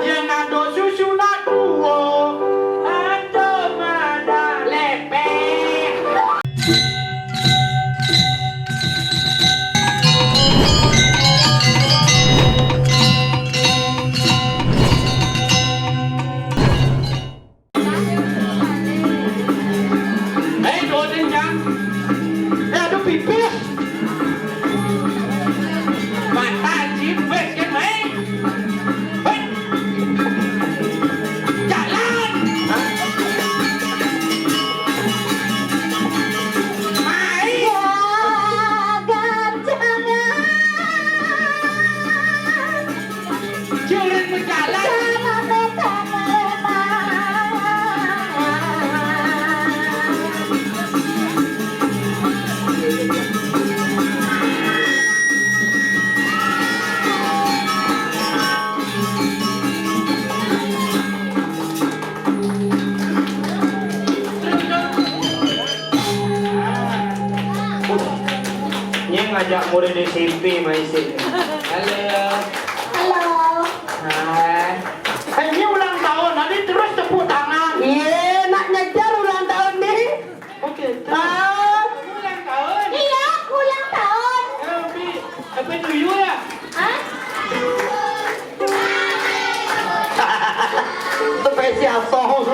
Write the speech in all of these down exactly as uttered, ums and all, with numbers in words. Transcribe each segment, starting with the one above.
Yén ado susu nak tuo, ado madah lepek. Eh, dosen, Cang. Eh, aduh, pipis. Mata, cipes, kan, main. Hei. Jalan. Main. Jangan. Jangan berjalan. Nyén ngajak murid S M P main sini. Halo. Halo. Hai. Eh, ini ulang tahun, nanti terus tepuk tangan. Iya, nak ngejar ulang tahun nih. Oke, terus. Ah. Kamu ulang tahun? Iya, aku ulang tahun. Happy, happy to you ya? Hah? Special song.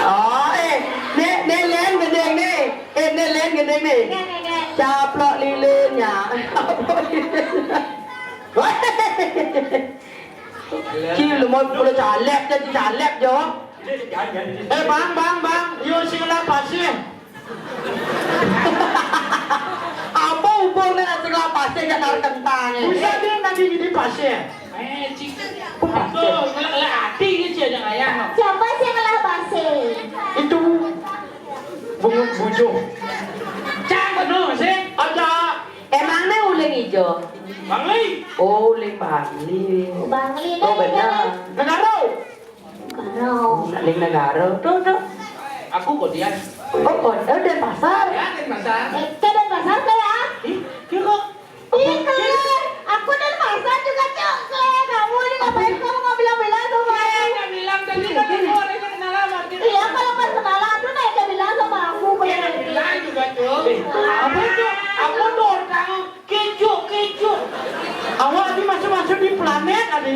Oh, eh, nek, nek, len gendeng nih. Eh, nek, len gendeng nih. Nek, nek, nek. Caplok lilin ya. Caplok lilin. Wah. Ci, lu mau boleh caleg, jadi caleg, Jo. Eh, Bang, Bang, Bang. Yo, sing lah pasir. Apa hubungnya nasi gelas pasir dan air kentang, eh? Bisa dia nanti jadi pasir. Eh, cik. Apa pasir? Aku, kalau, kalau hati dia sih ada ayah, no. Siapa sih yang ngelah pasir? Itu bungut bujuk. Cang, bener sih. Ada. Emangnya uling ijo? Bangli. Oh, uling Bangli. Bangli. Oh, benar. Negara. Negara. Saling negara. Tuh, tuh. Aku kok dia. Oh, kok, eh, Denpasar. Ya, Denpasar. Eh, ke Denpasar ke ya? Ih, dia kok. Ih, Claire. Aku Denpasar juga, Cok. Claire, kamu ini ngapain kamu nggak bilang-bilang sama aku? Iya, nggak bilang tadi kan aku orangnya kenalan sama dia. Iya, kalau pas kenalan tuh nggak bilang sama aku. Iya, nggak bilang juga, Cok. Eh, apa itu? Apa tuh orang Kejuk, kejuk. Awak ni masuk-masuk di planet tadi.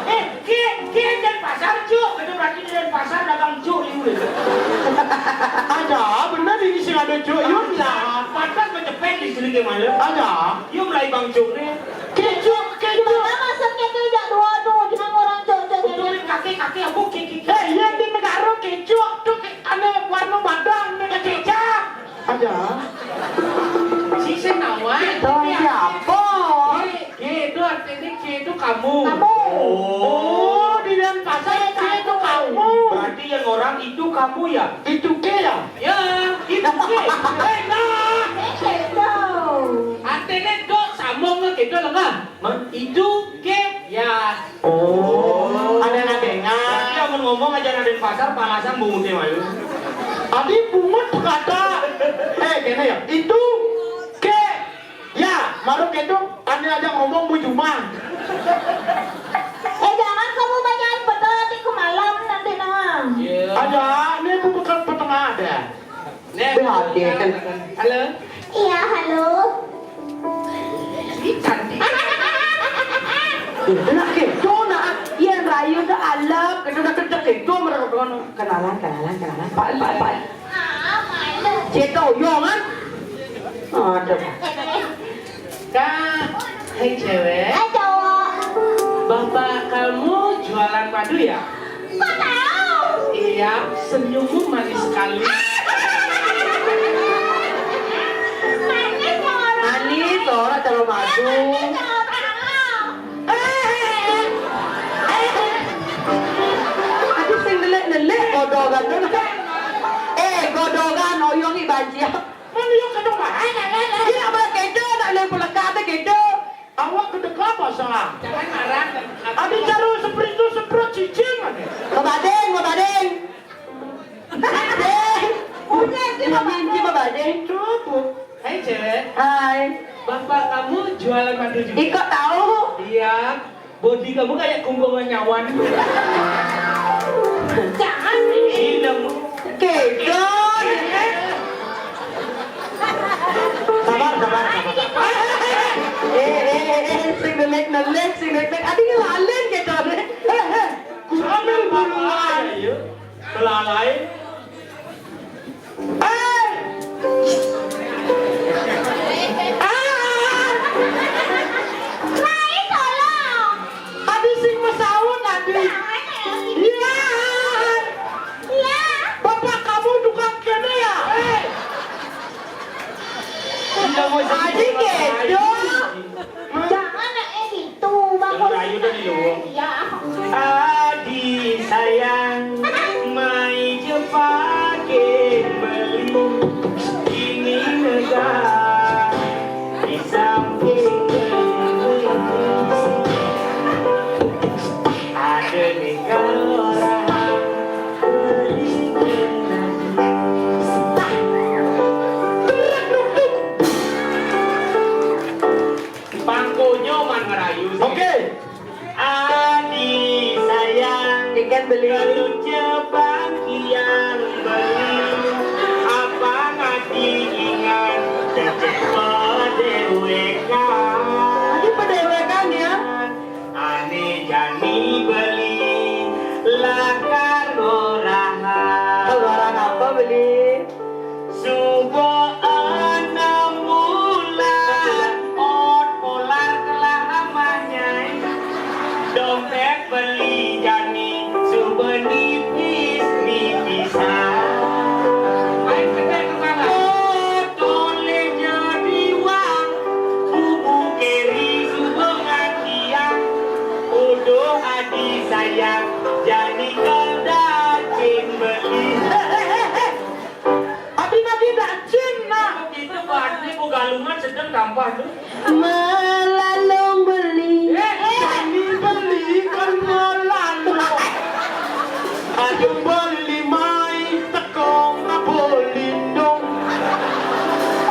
Eh, ke, ke Denpasar, Cuk. Itu berarti di Denpasar dagang cuk di dulu. Ada, benar ini sing ada cuk. Yuk lah. Pantas mencepet di sini ke mana? Ada. Yuk mulai bang cuk ni. Kejuk, kejuk. Gimana maksudnya kejuk dua tu? Jangan orang cuk, cuk, betul, cuk. Kaki, kaki aku, kiki. Eh, yang di negara kejuk tu ke, ada warna badan ni kecap. Ada. Si Senawan. Tahu siapa? Ke, ke itu artinya ke itu kamu. Kamu. Oh, di Denpasar ke itu kamu. Berarti yang orang itu kamu ya? Itu ke ya? Ya, itu ke. Eh, nah. Itu. Artinya dok sambung ke itu lengah. Hah? Itu ke ya. Oh, ada yang dengar. Tapi amun ngomong aja na Denpasar, palasan bunguté malu. Adi bungut berkata, eh, kena ya, itu ke ya, maruk itu, ane aja ngomong bu Juma. Eh, jangan kamu banyak betul nanti ke malam nanti nah. Iya. Ada, ini bu betul petengah ada. Nek. Wih, hati. Halo. Iya, halo. Ini cantik. Eh, nak kedo nak. Iya, rayu dah alap. Kedo dah kedo kedo mereka kenalan, kenalan, kenalan. Pak, pak, pak. Ah, malu. Ceto, yo kan? Aduh. Kak, hai cewek. Hai cowok. Bapak kamu jualan madu ya? Kok tahu? Iya, senyummu manis sekali. Manis orang. Manis orang kalau madu. Manis orang. Eh, eh, eh, eh. Aduh, Salah. Jangan marah. Adi cara seperti itu semprot cicing, ane. Mabading, mabading. Bading. Udah, ini mabading. Ini mabading. Cukup. Hai, cewek. Hai. Bapak kamu jualan madu juga? Iko tahu. Iya. Body kamu kayak kungkungan nyawan. Jangan. Ini kamu. Kedo. Sabar, sabar, sabar. Eh, eh, eh, eh, sing delik-delik, sing delik. Adi ngelalin gitu, deh. Eh, eh. Sambil buluan. Ayo. Kelalai. Eh! Ah! Rai, tolong. Adi sing mesaut, Adi. Jangan, ya. Iya. Iya. Bapak kamu tukang kene ya? Eh. Adi kedo. Jangan, eh, gitu, Bang. Ayo, udah nih, lu. Ya. Adi sayang, mai jepake beli ini negara di samping beli. Ada nih kalau orang beli. Pangkonyo man ngerayu sih. Oke. Adi sayang, ikan beli. Kalau cebang yang beli, apa ngati ingat cecek P D W K. Adi P D W K ya? Ane jani beli lakar orahan. Kalau orang apa beli? Suba enam bulan, ot polar telah amanyai. Dompet beli jani, suba nipis-nipisan. Ot oleh jadi wang, bubu keri suba ngantiang. Uduh adi sayang, jani kal dacin beli. Abi magi dacin, nah. Itu buatnya bu galungan sedang tambah tu. Melalung beli. Eh, kami beli kan melalung. Aduh beli mai tekong apa lindung.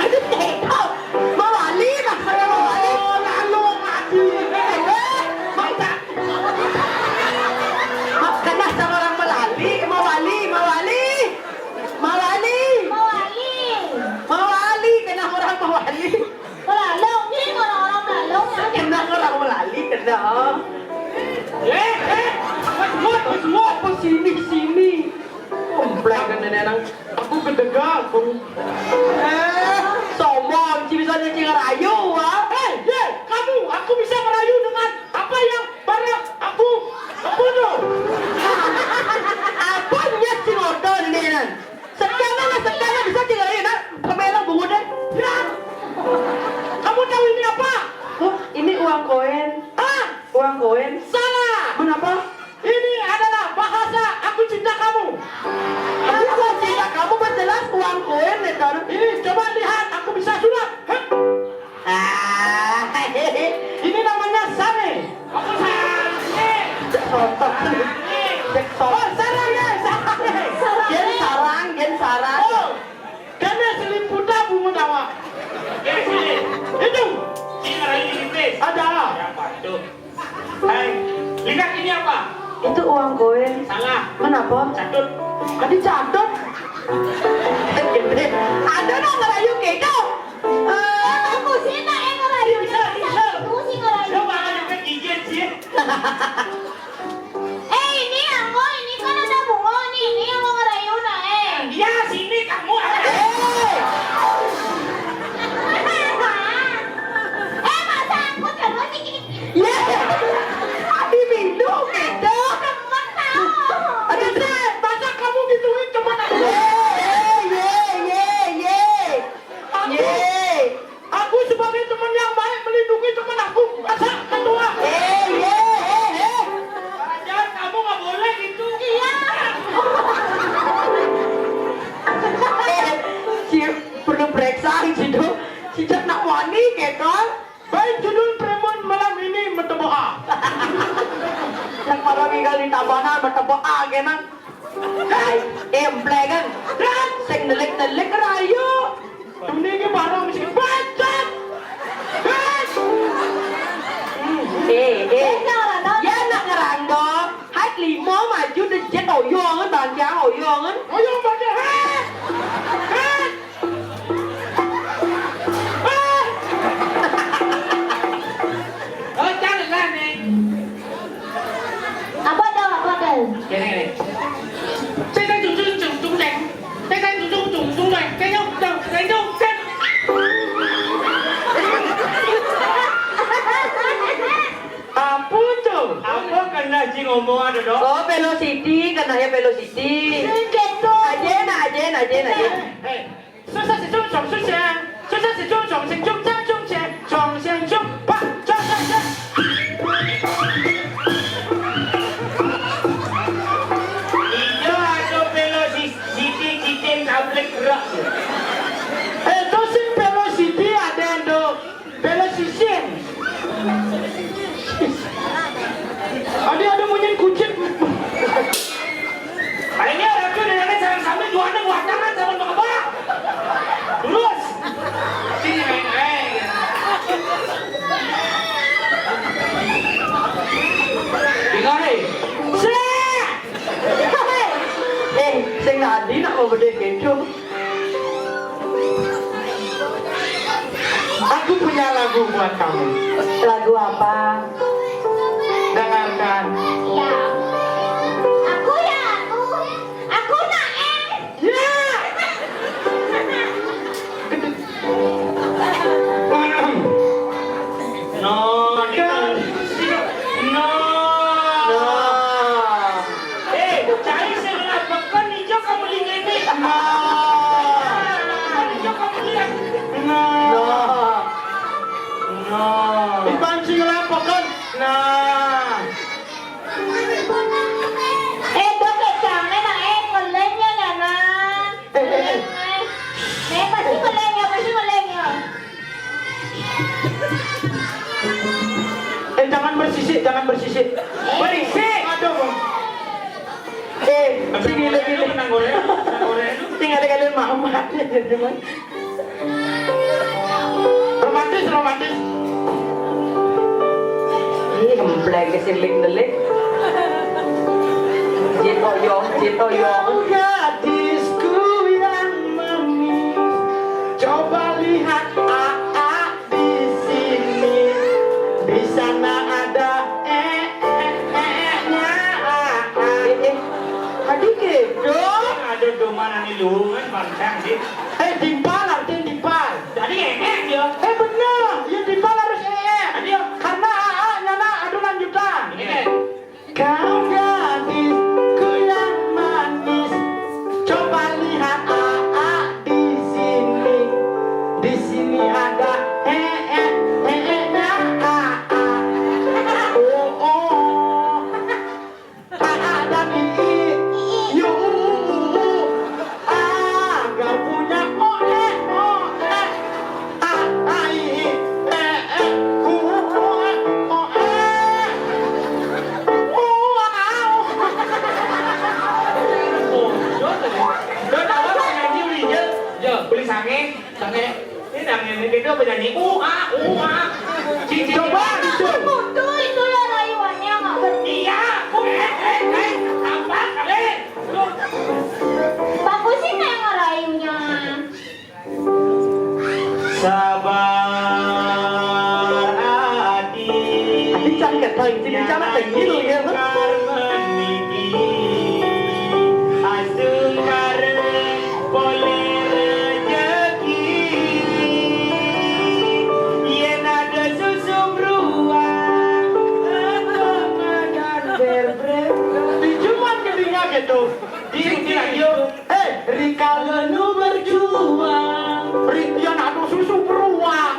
Aduh, tekong. Mawali lah, saya mawali. Oh, lalu mati. Eh, eh, mantap. Mak, kena sama orang Melali, mawali, mawali. Mawali. Mawali. Mawali, kena orang mawali. Melalung, ni orang-orang melalung. Kena orang Melali, kena. Eh, eh, semua, semua apa sini, sini. Komplek kan nenek nang. Aku gedega, aku. Eh, sombong, ci bisa nyuci ngerayu, ah. Eh, ye, kamu, aku bisa ngerayu dengan apa yang barang aku, aku tu. Apa nyet si ngodo ni, nan? Sekana lah, sekana bisa ci ngerayu, nan. Kemelang bungut, deh. Ya. Kamu tahu ini apa? Oh, ini uang koin. Ah, uang koin. Salah. Kenapa? Ini adalah bahasa aku cinta kamu. Aku cinta kamu berjelas uang koin, Neton. Ini coba lihat, aku bisa sulap. Heh. Ah. Ini namanya sange. Apa sange? Cek sotok. Cek sotok. Oh, sarang ya, sarang. Gen sarang, gen sarang. Oh, kena selimputan bungut awak. Oke, sini. Itu. Ini lagi di. Ada. Siapa tuh? Hai, lihat ini apa? Itu uang koin. Salah. Kenapa? Catut. Tadi catut. Ada nang ngerayu kedo. Eh, aku sih nak yang ngerayu. Bisa, bisa. Aku sih ngerayu. Coba ada gigit sih. Eh, ini anggo, ini kan ada bunga nih. Ini yang mau ngerayu nah, eh. Iya, sini kamu ada. Eh. Eh, masa angkut kamu sih gini? Ye, abi mindu kedo. Temen tahu. Aduh, Sat, masa kamu gituin teman aku? Ye, ye, ye, ye, ye. Aku, ye, aku sebagai teman yang baik melindungi teman aku. Masa ketua? Eh, ye, eh, eh. Tabanan betebak agenan. Hai, emplekan. Rat, sing nelik-nelik rayu. Dunia ini barang mesti bacot. Rat. Eh, eh. Ya nak ngerang dong. Hai lima maju dejit oyongan, bangkiang oyongan. Oyong bangkiang. Hai. Hai. Oh, cari lah nih. Apa dah, apa dah? Gini, gini. Saya kan jujur, jujur, jujur, deh. Saya kan jujur, jujur, deh. Saya kan jujur, jujur, deh. Ampun tuh. Apa kena ji ngomong ada dong? Oh, velocity, kena ya velocity. Gitu. Aja nak, aja, aja, aja. Hei, hei. Susah si cung cung susah. Susah si cung cung sing cung cung cung cung cung sing cung pak cung cung cung. Iya, ada velocity, citing tablet gerak. Eh, itu sing velocity ada yang do. Bela sisin. Adi ada munyin kucing. Akhirnya ratu dengan jangan sampai dua anak watangan sama bakal. Terus. Sini main, eh. Dengar, eh. Seh. Eh, sing tadi nak mau bedeh kencung. Aku punya lagu buat kamu. Lagu apa? Dengarkan. Ya. Aku ya, aku. Aku nak eh. Ya. No, no. No. Eh, cai sing lapeken ijo kamu lingene. No. Lapeken ijo kamu lingene. No. No. Ipan sing lapeken. Nah. Eh, dok, eh, jangan, nah, eh, ngeleng ya, Nana. Eh, eh, eh. Eh, pasti ngeleng ya, pasti ngeleng ya. Eh, jangan bersisik, jangan bersisik. Berisik. Aduh, Bang. Eh, sini lagi. Nang goreng, nang goreng. Tinggal kalian mama. Romantis, romantis. Ih, gembleng ke silik-delik. Jin oyong, jin oyong. Gadisku yang manis, coba lihat A A di sini. Di sana ada eh, eh, eh, eh, nya, A A. Eh, eh. Tadi gitu. Ada domanan di luhungan, bangsa, sih. Eh, timpal, artinya timpal. Jadi, eh, eh, dia. Eh, bener. Ya, timpal harus eh, eh. Dia. Karena A A-nya, nah, aduh, lanjutan. Ini, eh. Kau gadisku yang manis, coba lihat A A di sini. Di sini ada eh, eh, eh, eh, nya, A A. Oh, oh. A A dan I I. Yu, u, u, u, u. A, gak punya O, E, O, E. A, A, I, I. E, E, U, U, U, E, O, E. U, A, U. Don, tahu penyanyi Uli Jel? Ya. Uli Sange. Sange. Ini yang ini kita penyanyi. U, A, U, A. Cici. Coba, Cici. Betul itu ya rayuannya, nggak betul. Iya, aku, eh, eh, eh, apa kali? Bagus sih nggak ngerayunya. Sabar ati. Ati cari kata, ati cari kata, gitu ya. Karmen niki asung karep poleh rejeki. Yen ada susu bruwang, apa makan berbrek. Di Jumat kedingnya gitu. Di, di radio. Eh, rikala nu berjuang. Ri-, yen ada susu bruwang.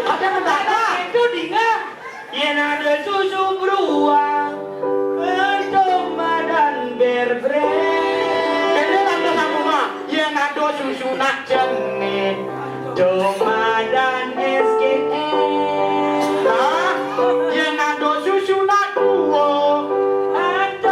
Ada mendadak. Itu dingah. Yen ada susu bruwang, eh, tomadan berbrek. Kene lan sama, Ma. Yen ada susu nak jenik, tomadan S G M. Hah? Yen ada susu nak tuwa, ada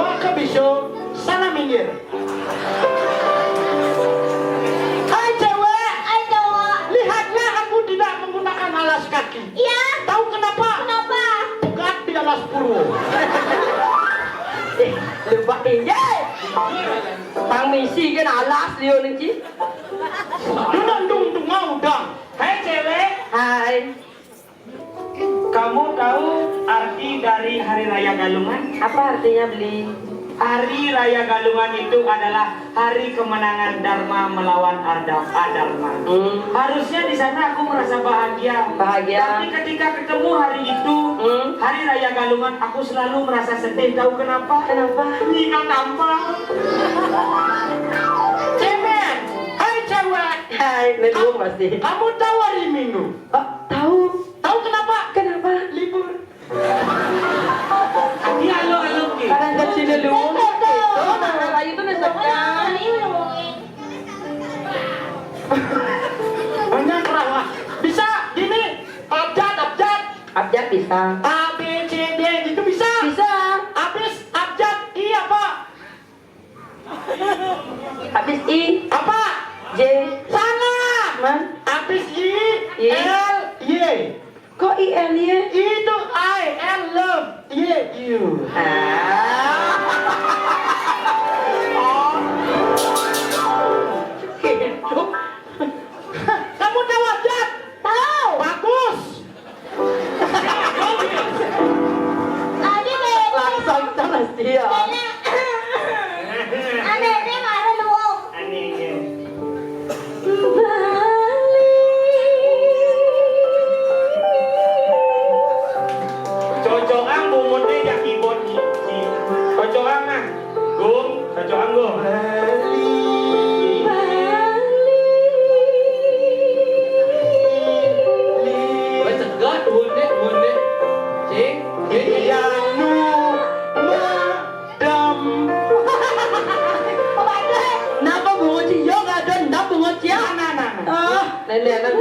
Coba ke bisu, sana minggir. Hai cewek, hai cowok, lihatlah aku tidak menggunakan alas kaki. Iya. Tahu kenapa? Kenapa? Pegat di alas purwo. Eh, lupa tinggi. Pang misi kan alas liu ni, Ci. Dudang dung dungau dang. Hai cewek. Hai. Kamu tahu arti dari Hari Raya Galungan? Apa artinya, Beli? Hari Raya Galungan itu adalah hari kemenangan Dharma melawan Arda Adharma. Hmm. Harusnya di sana aku merasa bahagia. Bahagia. Tapi ketika ketemu hari itu, Hmm. Hari Raya Galungan, aku selalu merasa sedih. Tahu kenapa? Kenapa? Nina tampal. Cemen. Hai cewek. Hai, ini dulu pasti. Kamu tahu hari Minggu? Oh, tahu. Tahu kenapa? Kenapa? Libur. Ini alo-alo ki. Karena kecil dulu. Betul, betul. Itu, nah, hari itu udah segan. Banyak lah. Bisa gini, abjad, abjad. Abjad bisa. A, B, C, D gitu bisa. Bisa. Habis abjad I apa? Habis I. Apa? J. Salah. Man? Habis I, I. L, Y. Kok I L Y? Itu I, L love, Y, you. Ah. Oh. Gitu. Kamu tahu abjad? Tahu. Bagus. Langsung terus dia. Aneh, ini mana lu? Aneh, ya. Cocokan bungut ni jak keyboard ni. Cocokan nah. Gung, cocokan Gung. Weh, segat, bungut ni, bungut ni. Cing, cing. Yang nu, ma, Dam. Napa bungut ci? Yo, nggak ada ndam bungut ci, ya? Nah, nah, nah, nah. Oh. Lele, anak.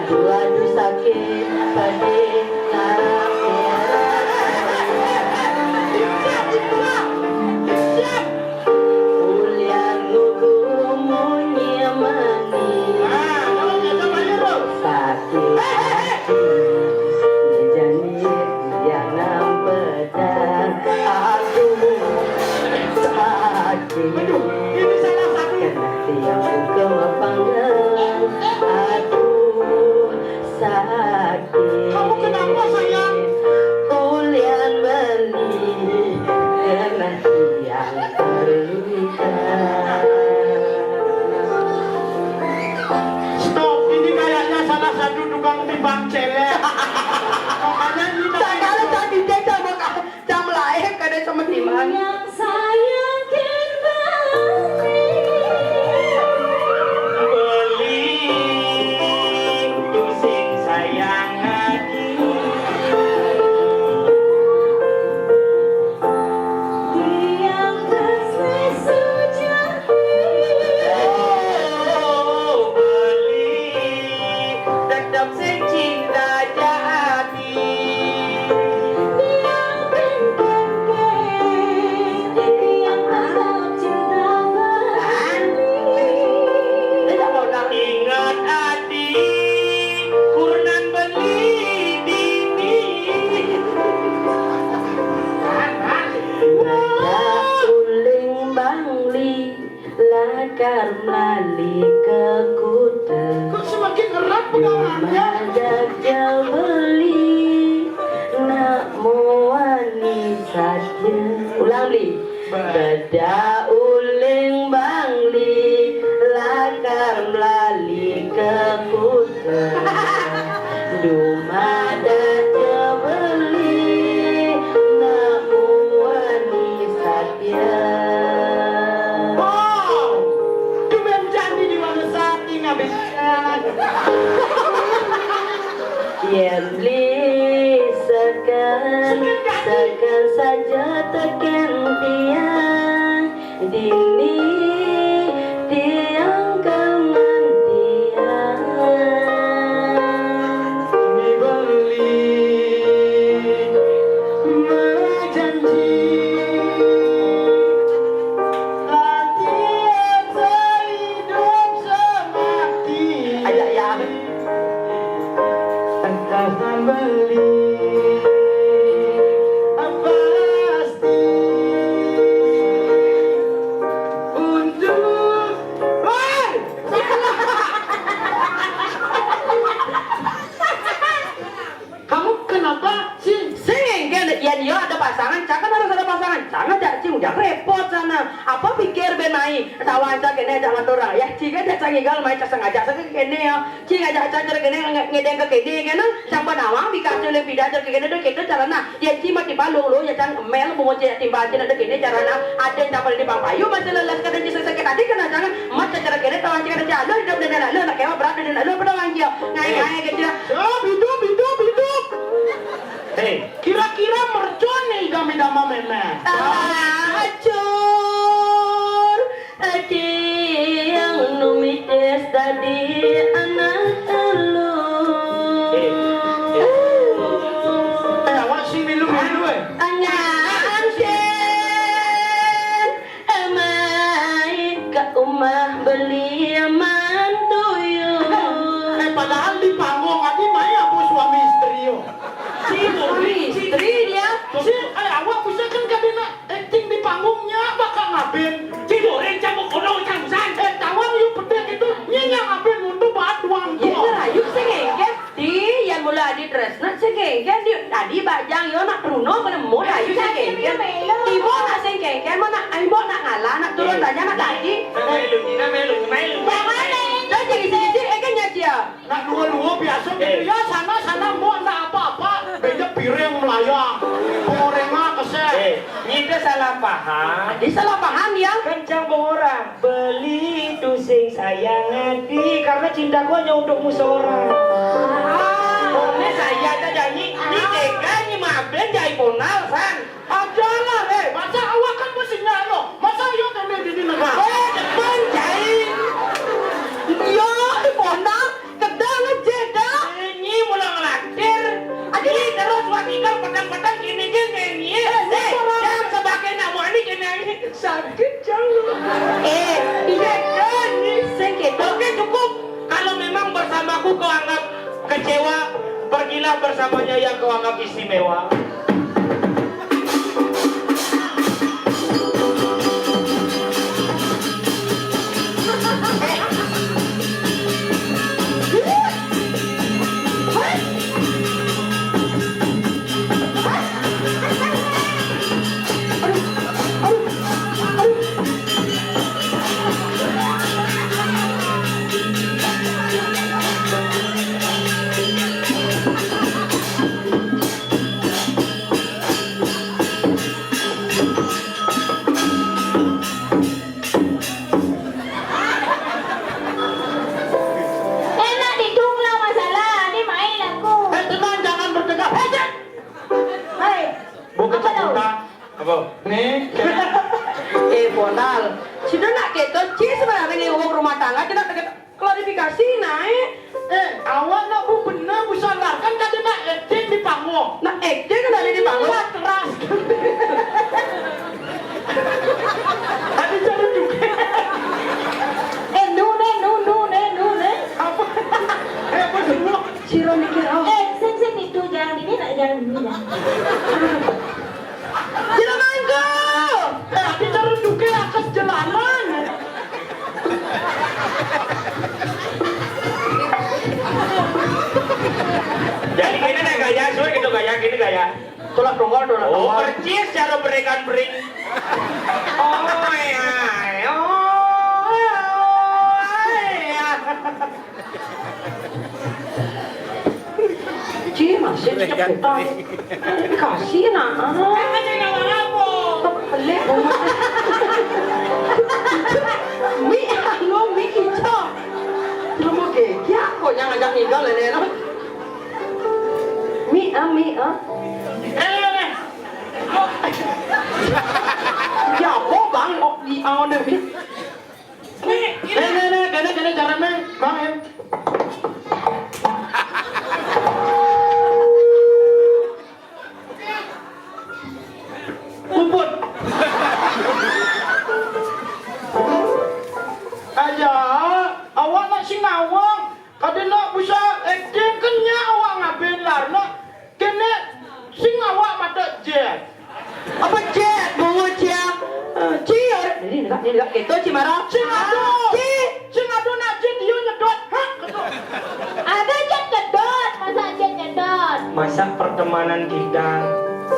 Waduh sakit, pedih, sakit. Ulian ngugu munyi manis. Sakit hati, janit yang nampedang. Aduh, sakit. Kena tiang ke mapanggang. Aduh, sakit. Kamu kenapa, sayang? Ulian beli, kena tiang terluka. Stop, ini kayaknya salah satu tukang timbang celek. Makanya ini tadi. Kalau tadi dia sama ka-, sama lain, kada sama timbang. Yang saya kembali. Beli tu sing sayang hati. Tiang kasih sujati. Oh, beli tetap sing cinta jati. Tiang kengkeng, tiang tetap cinta beli. Ingat ati, kurnan beli dini. Uling Bangli, lakar melali ke kuta. Kok semakin erat pegangannya? Madak jebeli, nak muani saja. Ulang, Bli. Beda uling Bangli, lakar melali ke kuta. Dumadak jebeli, nak muani saja. Wow, tumben jani di mana sati ngabiskan. Yen beli sekan, sekan saja teken tiang. Dini tiang kemantian. Ni beli mejanji, latihan sehidup semati. Ajak ya. Entah beli pasti untuk. Woi! Kamu kenapa sih? Sing, kan, ya dia ada pasangan, jangan harus ada pasangan. Jangan, jangan, cing, udah repot sana. Apa pikir ben mai? Tawa aja kene, jangan orang. Ya, cing, kan, jangan ngigal mai, jangan ngajak saya kene ya. Cing, ngajak aja cara kene, nge-, ngedeng ke kene, kene. Sampai nawang, bika aja lebih dah, cara kene, deh, kene, cara nah. Ya, cing, mati balung lo, ya, jangan emel, mau cek timbal, cing, ada kene, cara nah. Ada yang dapat di pampayu, masih lelas, kada cing, sakit hati, kena jangan. Mat, cara kene, tawa, cing, ada calo, hidup dengan lo, nak kewa berat dengan lo, pada wangi, ya. Ngai, ngai, kecil. Hidup, hidup, hidup, hidup. Hei, kira-kira mercon nih kami dama meme. Ah, acur. Ati yang numitis tadi anak telu. Eh, eh. Eh, awak si milu-milu, eh. Angan ken. Amai ka umah beli mantuyu. Eh, padahal di panggung adi mai apa suami istri yo. Suami istri dia. Si, eh, awak bisa kan kada nak acting di panggungnya, bakal ngabin. Cik goreng campur kono campur san. Eh, tawang yu pedek itu, nyinyang ngabin untuk baat duang. Iya, tuh. Ngerayu sih ngengket. Di, yang mula adi tresna, sing kengken di, adi bajang yo nak truno kena mo dayu sing kengken. Ibu nak sing kengken, mo nak, ibu nak ngalah, nak turun tanya nak tadi. Melu, Cina melu, melu. Jangan, eh, dah jadi sini, eh, kan ya dia. Nak dua-dua biasa gitu ya, sana, sana, mo nak apa-apa, beja piring melayang, pengorengan kesel. Eh, nyita salah paham. Adi salah paham ya. Kencang pengorang. Beli tu sing sayang hati, karena cintaku hanya untukmu seorang. Ah. Pokoknya saya aja janji, ni tega, ni maafin, jai ponal, san. Ajalah, eh, masa awak kan mesti nyalo, masa yo kami di negara. Eh, depan, jai. Yo, di ponal, kedang aja dah. Kan petang-petang kene ke nyanyi. Eh, eh, jangan sebagai nak muani kene nyanyi. Sakit jauh. Eh, iya kan? Sing gitu. Oke, cukup. Kalau memang bersamaku kau anggap kecewa, pergilah bersamanya yang kau anggap istimewa. Enak didung lah masalah, ini main aku. Eh, tenang, jangan berdebat. Eh, jangan. Hai. Buka apa tau? Apa? Nih. Eh, Bonal. Sudah nak keto, Ci sebenarnya ini wong rumah tangga, kita deket klarifikasi, naik. Eh, awak nak bu bener, bu salah. Kan kata nak acting di panggung. Nak acting kan ada di panggung. Wah, keras. Ada cara juga. Eh, nu ne, nu, nu ne, nu ne. Apa? Eh, apa semua? Siro mikir, oh. Eh, sing, sing itu, jangan ini, nak, jangan ini, jangan. Siro mangku. Eh, tapi cara juga atas jalanan. Jadi gini nih gaya, suwe gitu gaya, gini gaya. Tulak tunggal, tulak oh, tunggal. Percis cara berikan bering. Oh, iya, oh, iya. Ci, masih cepetan. Kasih, nak. Pelik. Mi, anu, mi ijo. Lu mau gigi aku yang ngajak ngidol ini, no? Mi, ah, mi, ah. Ya, apa, Bang? Oh, di, oh, deh, mi. Nih, nih, nih, kene, kene, cara, nih. Bang, em. Puput. Aja, awak nak singawang. Kada nak bisa acting, kenya awak ngabin lar nak. Kene sing awak mata jet. Apa jet? Bungo jet. Eh, Ci, ora. Ini enggak, ini enggak. Itu Ci marah. Sing ado. Ci. Sing ado nak jet dia nyedot. Hah, ketuk. Ada jet nyedot, masa jet nyedot? Masa pertemanan kita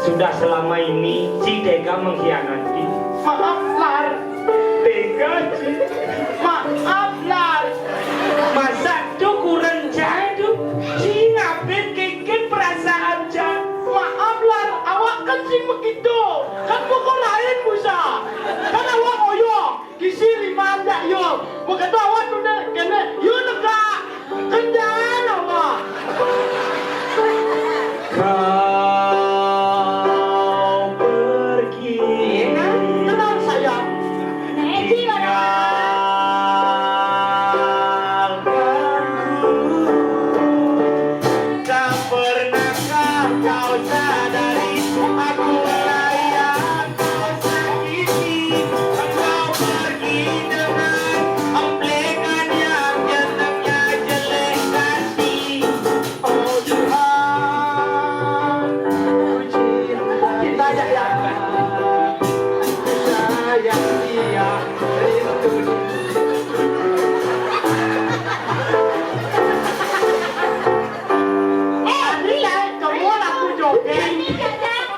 sudah selama ini Ci tega mengkhianati? Maaf, Lar. Tega, Ci. Maaf, Lar. Masa tu kurang jai tu? Ci ngabin kikit perasaan jai. Maaf, Lar. Awak kan sing begitu. Kan pokok lain, busa. Kan awak oyong. Kisi lima andak yo. Beketu awak tu deh, kene yo lega. Kendan awak. Kau pergi. Iya kan? Tenang sayang. Tinggalkanku. Tak pernahkah kau sadari aku melayang?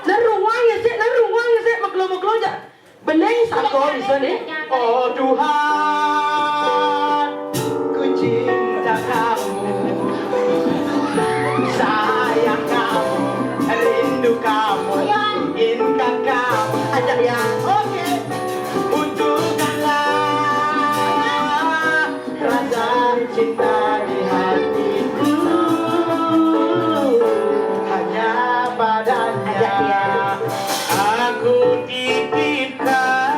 Nah, runguang ya, Sik. Nah, runguang ya, Sik. Meklo-meklo aja. Bening sako bisa nih. Oh Tuhan, ku cinta kamu, sayang kamu, rindu kamu, inginkan kamu. Ajak ya. Oke. Butuhkanlah rasa cinta di hatiku hanya padanya. Ajak ya. Aku titipkan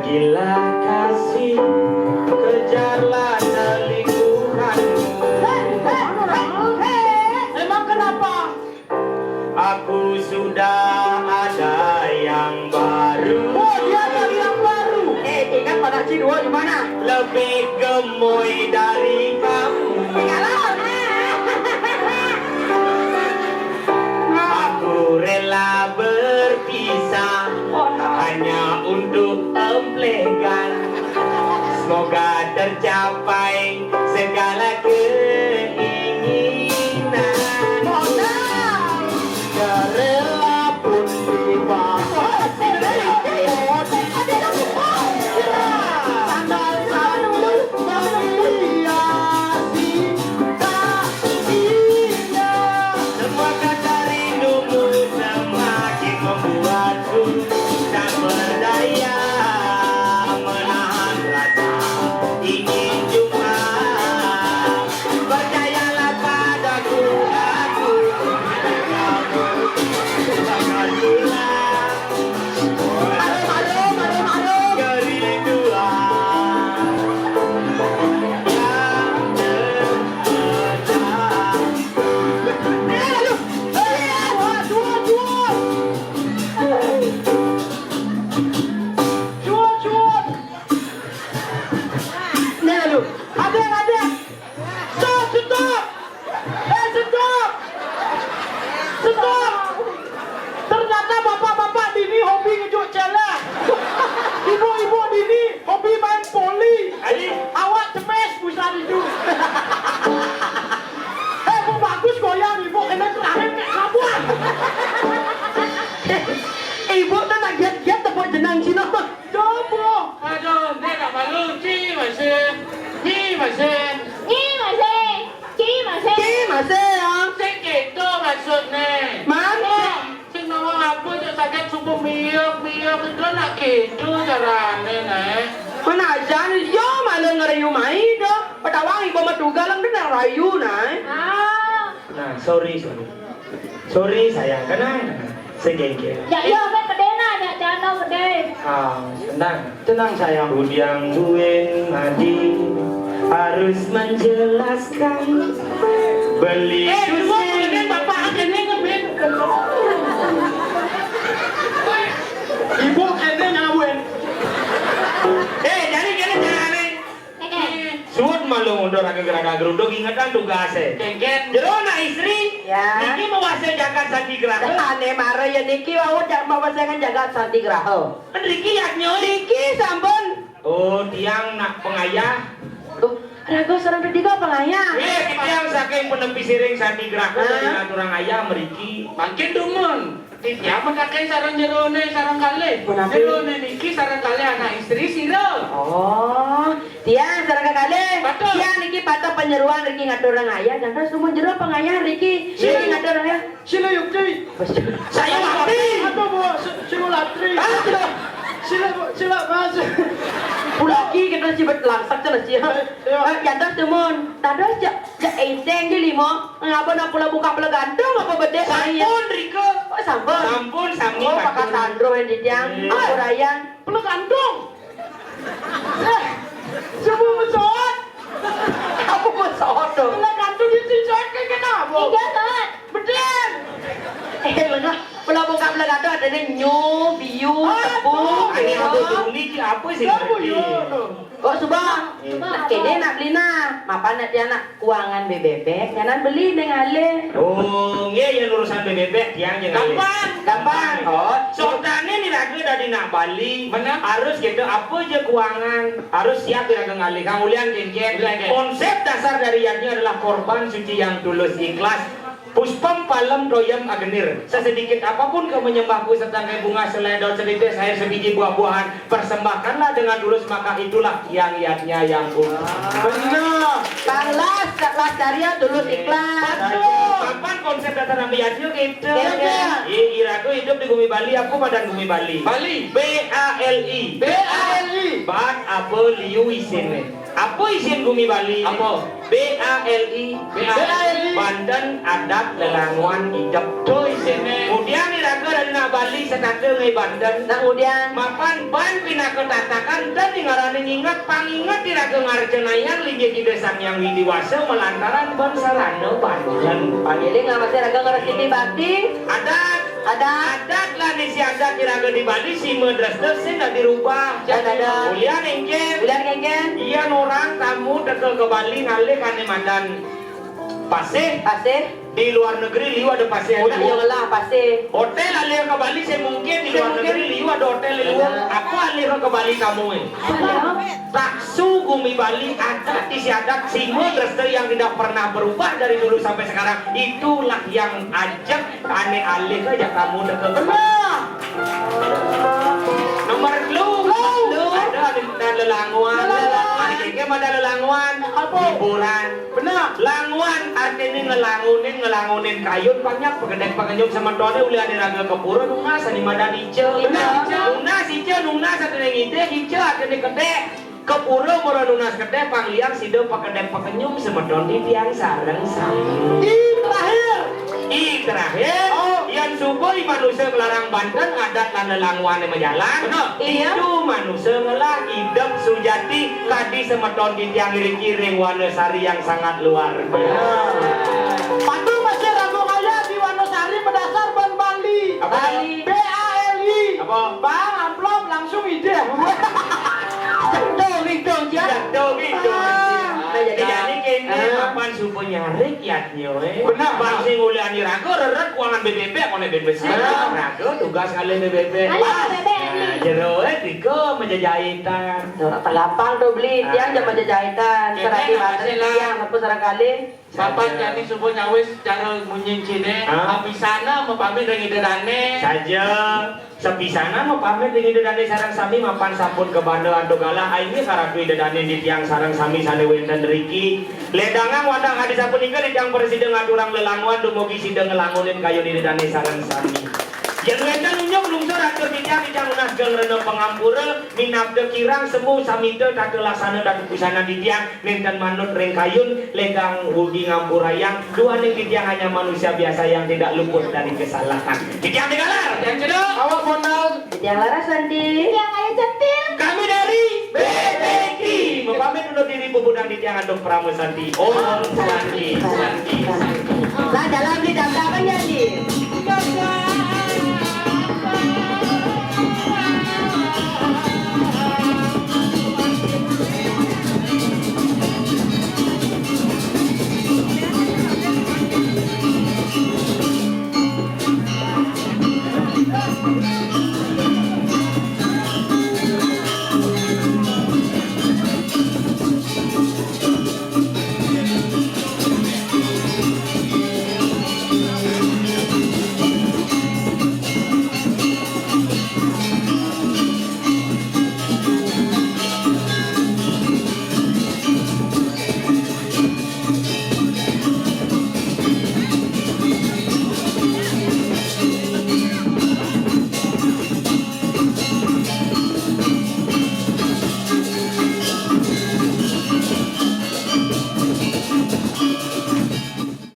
Bila kasih, kejarlah selingkuhanmu. Hei, hei, hei, hei. Emang kenapa? Aku sudah ada yang baru. Oh, dia ada yang baru. Eh, ingat pada si dua di mana? Lebih gemoy dari kamu. Tinggal lah. Aku rela berpisah, oh, no, hanya untuk emplegan. Semoga tercapai segala keinginan. Oh, no. Rela pun dibawa. Oh, tidak, tidak, tidak, tidak. Tanggal satu menghiasi. Semua kata rindumu semakin membuatku tak berdaya menahan rasa ingin jumpa. Percayalah padaku, aku akan pulang. Harum, harum, harum, harum. Kerinduan yang terpendam. Eh, aduh. Eh, aduh, aduh, aduh. Cuan, cuan. Nih, aduh. Ada, ada. Stop, stop. Eh, stop. Stop. Ternyata bapak-bapak dini hobi ngejuk celak. Ibu-ibu dini hobi main poli. Aji. Awak cemes busan itu. Eh, bu bagus goyang ibu, kena terakhir kayak kabuan. Ibu tuh nak giat-giat tepuk jenang Cina. Coba. Aduh, dia nak malu. Ci masih. Ci masih. Ci masih. Ci masih. Ci masih, ya. Sik gitu maksudnya. Mana? Oh, sing nawang apa cok sakit subuh miok, miok itu nak gitu carane, Nek. Mana aja nih, yo malah ngerayu mai dah. Petawang ibu mah tugal, kan rayu, Nek. Ah. Nah, sorry, sorry. Sorry, sayang. Tenang, tenang. Segengke. Ya, iya, kan bedena, ya, jangan tahu bede. Ah, tenang. Tenang, sayang. Udiang Buen Madi harus menjelaskan. Beli eh, dua, ini bapak aja nih, ngeband. Ibu kene nyawen. Eh, jadi kene jangan aneh. Suut malu mundur, raga geraga geruduk, ingetan tugasé. Kénkén. Jero nak istri, ya, niki mawase jagat sandigraha. Ane mara ya niki wau jak mawasengan jagat sandigraha. Kan riki yadnya. Riki sampun. Oh, tiang nak pengayah. Tuh, raga sareng tiga pengayah. Eh, tiang saking penepi siring sandigraha. Hah? Dari ngaturang ayah mriki. Mangkin dumun. Titiang makaken sareng jerone sareng kalih. Punapi? Jerone niki sareng kalih anak istri sira. Oh, tiang sareng kekalih. Betul. Tiang niki patut panyeruan riki ngaturang ayah, jangan semua jero pengayah riki. Sila. Riki ngatur ayah. Sila yukti. Saya mati. Aduh, Bu, si-, sila latri. Aduh. Sila, sila mas. Pulaki kita sibet langsak cenah sih. Iya. Eh, jangan semua. Tados cek, cek enteng di lima. Ngapa nak pula buka pula gantung apa bedek? Sampun, Rika. Oh, sampun. Sampun, sami. Oh, pakat sandro yang di tiang. Iya. Oh, Rayang. Pula gantung. Eh, semua mesot. Kamu mesot dong. Pula gantung di sisot kan kenapa? Iya, Sot. Betul. Eh, lengah. Pula buka pula gantung ada ni nyu, biu, ah, tepung. Ini apa tu? Ini apa sih? Kamu ya. Kok suba? Nak kene nak beli nah. Mapan nak dia nak kuangan bebebek, nyanan beli neng ale. Oh, nggih, yang urusan bebebek tiang yang ale. Gampang. Gampang. Oh, sotane ni raga dari nak Bali. Mana? Harus gitu, apa je kuangan, harus siap raga ngalih. Kang Ulian kengkeng. Ulian, keng. Konsep dasar dari yadnya adalah korban suci yang tulus ikhlas. Puspam palem toyem agenir. Sesedikit apapun kau menyembahku, setangkai bunga, selai daun, setetes air, sebiji buah-buahan, persembahkanlah dengan tulus, maka itulah yang yadnya yang ku. Benar. Panglas, las karya, tulus ikhlas. Betul. Papan konsep dasar ambi yadnya gitu. Iya, iya. Iya, iraku hidup di bumi Bali, aku padan bumi Bali. Bali. B A L I. B A L I. Bat apa liu isine. Apa isin gumi Bali? Apa? B A L I. B A L I. Banten adat lelanguan idep. To isinné. Kemudian iraga rena Bali setata ngai Banten. Nah, kemudian? Mapan ban pinaka tatakan dan ngarané nginget panginget iraga ngarcenayang linggih Ida Sang Hyang Widi Wasa malantaran ban sarana Banten. Pangiling ngamasi raga ngeresiki bakti. Adat. Adat. Adat lan isi adat iraga di Bali sima dresta sing dadi rubah. Dan ada. Ulian éngkén. Ulian éngkén. Yén orang tamu teka ka Bali ngalih ané madan pasih. Pasih. Di luar negeri liu ada pasih. Nah, ada. Iya lah, pasih. Hotél alih ka Bali sing mungkin di luar negeri liu ada hotél liu. Benar. Apa alih ka Bali tamué? Apa? Taksu gumi Bali adat isi adat sima dresta yang tidak pernah berubah dari dulu sampai sekarang. Itulah yang ajak ané alih aja kamu deket. Benar. Nomor telu. Telu. Ada, ada, ada lelanguan. Lelanguan. Ada kéngkén madan lelanguan. Apa? Hiburan. Benar. Languan artiné ngelangunin, ngelangunin kayun banyak pekedék pekenyum semetoné ulian iraga ka pura nunas ané madan ica. Benar. Nunas ica, nunas artiné ngidih, ica artiné kedék. Ka pura mara nunas kedék pang liang sida pakedék pakenyum semeton titiang sareng sami. I terakhir. I terakhir, oh, yén suba i manusa nglarang banten adat lan lelanguané majalan. Bener. Iya. Itu manusa ngelah idep sujati kadi semeton titiang iriki ring Wanasari yang sangat luar biasa. Patu masih ragu ngaya di Wanasari berdasar ban Bali. Apa? Bali. B A L I. Apa? Bang, amplop langsung idih. Jatuh gitu, ja. Jatuh gitu. Ah. Nah, jadi, jadi kéné, ah, mapan suba nyarik yadnya, éh. Benar. Bang sing ulian iraga reret kuangan B B B, koné ben besi. Ah. Raga tugas ngalih B B B. Alih B B B. Nah, jero, éh, tiga majajahitan. Nah, pelapang tuh beli, tiang jam majajahitan. Kéné serati napa banten sih, Lang? Tiang, apa serang kali? Papan jani suba nyawis cara munyin ciné, ah, sapisanan mapamit ring Ida Dané. Saja, sapisanan mapamit ring Ida Dané sareng sami mapan sampun kabanda antuk galah, ainggih karatu Ida Dané titiang sareng sami sané wénten riki. Ledangang wantah kadi sapunika titiang prasida ngaturang lelanguan dumugi sida nglangunin kayun Ida Dané sareng sami. Yén wénten unjuk lungsur atur titiang, titiang nunas geng rena pangampura, minabda kirang semu samita tata laksana tata busanan titiang, nénten manut ring kayun, legang ugi ngampurayang, duaning titiang hanya manusia biasa yang tidak luput dari kesalahan. Titiang digalar. Titiang cedok. Awak bondal. Titiang laras santi. Titiang ayu cepil. Kami dari B P K mapamit undur diri, puputang titiang antuk parama santi. Om Santi, Santi, Santi. Lah, dalam di daftar kan jadi.